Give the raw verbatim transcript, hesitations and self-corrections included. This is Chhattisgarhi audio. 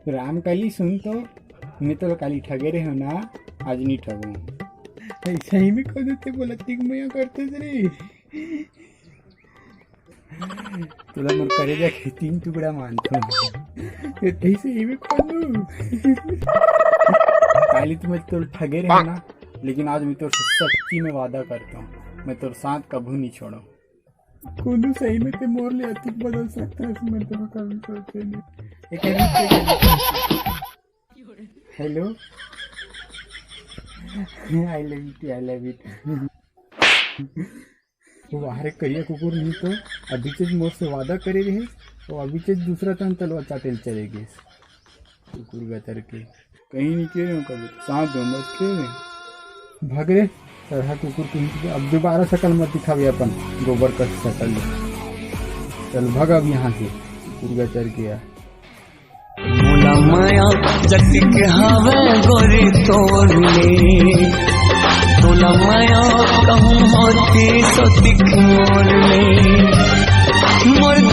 राम काली सुन तो, मैं तो काली ठगे रहे हो ना, आज नहीं ठगो। ऐसा ही में कह देते बोला, तिक मया करते रे। तोला मोर करेजा के तीन टुकड़ा मानथो। ये तैसे ही में कह दू। काली तो मैं तो ठगे रहे हो ना, लेकिन आज मैं तो सच्ची में वादा करता हूँ, मैं तो साथ कभू नहीं छोड़ो। कुंदू सही में ते मोर ले अतिक बदल सकता है, इसमें तो मैं कभी सोचे नहीं। एक hello, I love you, I love you. वो बाहर एक करिया कुकुर नहीं तो अभी चीज मोर से वादा करे रहे, वो अभी चीज दूसरा तन तलवा चाटे ल चले गए। कुकुर गतर के कहीं नहीं कह रहे हो कभी, साथ दो मत कह रहे। भाग रे, सरहा कुकुर कहीं के, अब दोबारा शकल मत दिखावे अपन गोबर का शकल। चल भाग अब यहाँ से, कुकुर गतर के यार। मोला मया जतिक हावे गोरी तोर ले, तोला मया कहूँ होती सोतिक मोर ले। मोर